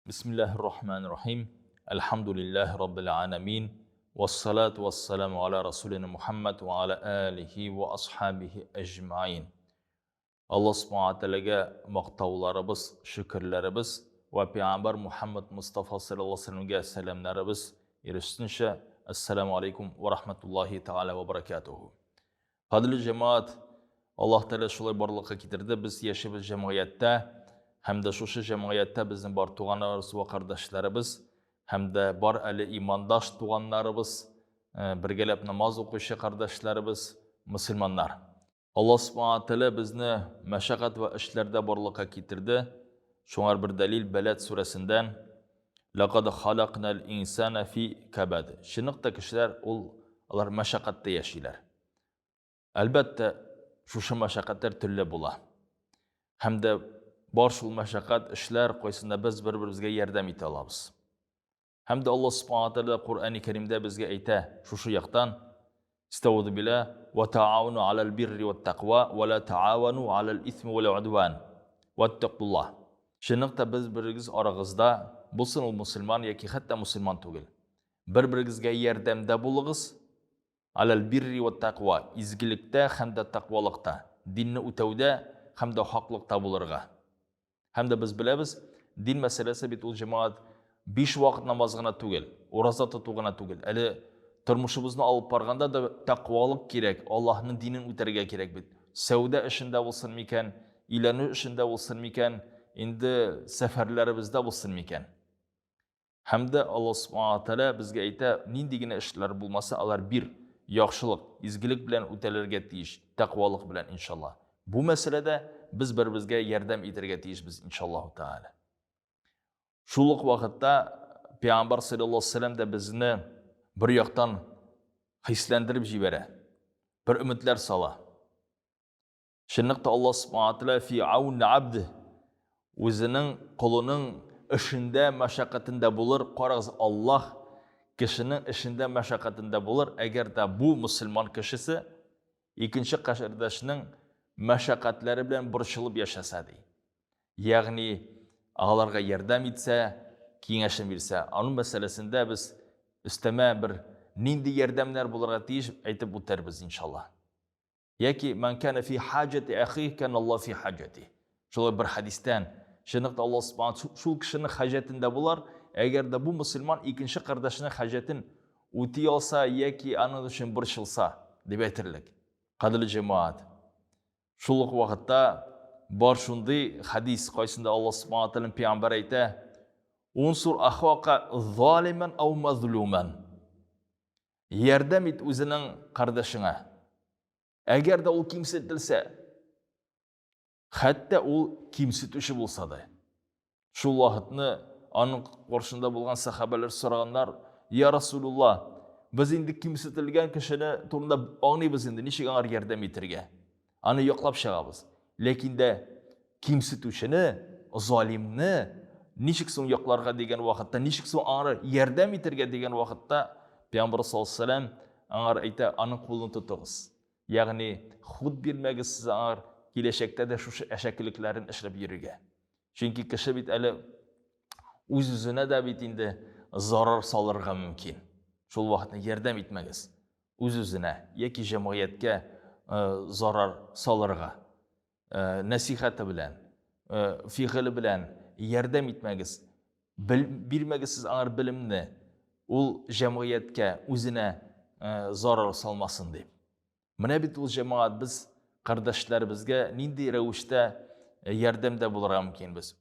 Бисмиллаһир рахманир рахим. Әлхәмдүлиллаһи раббил аламин. Вассалату вассаламу аля расулина Мухаммад ва аля алихи ва асхабихи әҗмаин. Аллаһ Субхана Тәгаләгә мактауларыбыз, шөкерләребез ва пәйгамбәр Мухаммад Мустафа саллаллаһу алейһи вәсәлләмгә сәламнәребез ирешсенчә. Ассаламу алейкум ва рахматуллаһи тәгалә ва баракатуху. Кадерле җәмәгать, Аллаһ Тәгалә шулай барлыкка китерде, без яшибез җәмгыятьтә, һәм дә шушы җәмгыятьтә безнең бар туганнарыбыз вә кардәшләребез, һәм дә бар әле имандаш туганнарыбыз, бергәләп намаз укучы кардәшләребез, мөселманнар. Аллаһ Субхана Тәгалә безне мәшәкать вә эшләрдә барлыкка китерде. Шуңар бер дәлил Бәләд сүрәсендән Ләкад халакнал инсана фи кабад. Чынлыкта кешеләр ул алар мәшәкатьтә яшиләр. Әлбәттә, шушы мәшәкатьләр төрле була. Һәм дә бар шул мәшәкать эшләр, кайсында без бер-беребезгә ярдәм итә алабыз. Һәм дә Аллаһ Субхана Тәгалә Коръәни Кәримдә безгә әйтә шушы яктан, Истәүзу билла, ва таауну алал бирри ват таква, ва ла таауану алал исми вал удван. Ваттакуллаһ. Чынлыкта без берегез арагызда, булсын ул мусульман яки хәтта мусульман түгел. Бер-берегезгә ярдәмдә булыгыз, алал бирри ват таква, изгелектә һәм дә тәкъвалыкта, динне үтәүдә һәм дә хаклыкта булырга. Һәм дә без беләбез, дин мәсьәләсе бит ул җәмәгать биш вакыт намаз гына түгел, ураза тоту гына түгел. Әле тормышыбызны алып барганда да тәкъвалык кирәк, Аллаһның динен үтәргә кирәк бит. Сәүдә эшендә булсын микән, өйләнү эшендә булсын микән, инде сәфәрләребездә булсын микән. Һәм дә Аллаһ Субхана Тәгалә безгә әйтә, нинди генә эшләр булмаса, алар бир, яхшылык, изгелек белән үтәлергә тиеш, тәкъвалык белән, иншалла. Бу мәсьәләдә без бер-беребезгә ярдәм итәргә тиешбез, иншаллаһу тәгалә. Шул ук вакытта Пәйгамбәр саллаллаһу алейһи вәсәлләм дә безне бер яктан хисләндереп җибәрә, бер өметләр сала. Чынлыкта Аллаһ Субхана Тәгалә фи аун абд үзенең колының эшендә, мәшәкатендә булыр. Карагыз, Аллаһ кешенең эшендә, мәшәкатендә булыр, әгәр дә бу мөселман кешесе икенче кардәшенең мәшәкатьләре белән борчылып яшәсә ди. Ягъни аларга ярдәм итсә, киңәшен бирсә. Аның мәсьәләсендә без өстәмә бер нинди ярдәмнәр булырга тиеш әйтеп үтәрбез иншаллаһ. Яки ман кана фи хаҗати ахих кана Аллаһ фи хаҗати. Шулай бер хәдистән, чынлыкта Аллаһ субхана шул кешенең хаҗәтендә булар, әгәр дә бу мөселман икенче кардәшенең хаҗәтен үти алса яки аның өчен борчылса, дип әйтерлек. Кадерле җәмәгать. Шул ук вакытта бар шундый хәдис, кайсында Аллаһ субхана тәгалә пәйгамбәр әйтә: "Унсур ахака залиман ау мазлуман." Ярдәм ит үзенең кардәшеңә. Әгәр дә ул кимсетелсә, хәтта ул кимсетүче булса да. Шул вакытны аның каршында булган сахабәләр сораганнар: "Я Расулулла, без инде кимсетелгән кешене турында аңлыйбыз инде, ничек аңар ярдәм итергә? Аны яклап чыгабыз. Ләкин дә кимсетүчене, залимне ничек соң якларга дигән вакытта, ничек соң аңар ярдәм итәргә дигән вакытта, Пәйгамбер саллаллаһу алейһи аңар әйтә, аның кулын тотыгыз. Ягъни, худ бирмәгез сез аңар киләчәктә дә шушы әшәкелекләрен эшләп йөрергә. Чөнки кеше бит әле үз-үзенә дә бит инде зарар салырга мөмкин. Шул вакытны ярдәм итмәгез. Үз-үзенә яки җәмгыятькә зарар салырга нәсихәте белән, фигыле белән ярдәм итмәгез. Бирмәгез сез аңар белемне, ул җәмгыятькә, үзенә зарар салмасын дип. Менә бит ул җәмәгать без кардәшләребезгә нинди рәвештә ярдәмдә булырга мөмкинбез.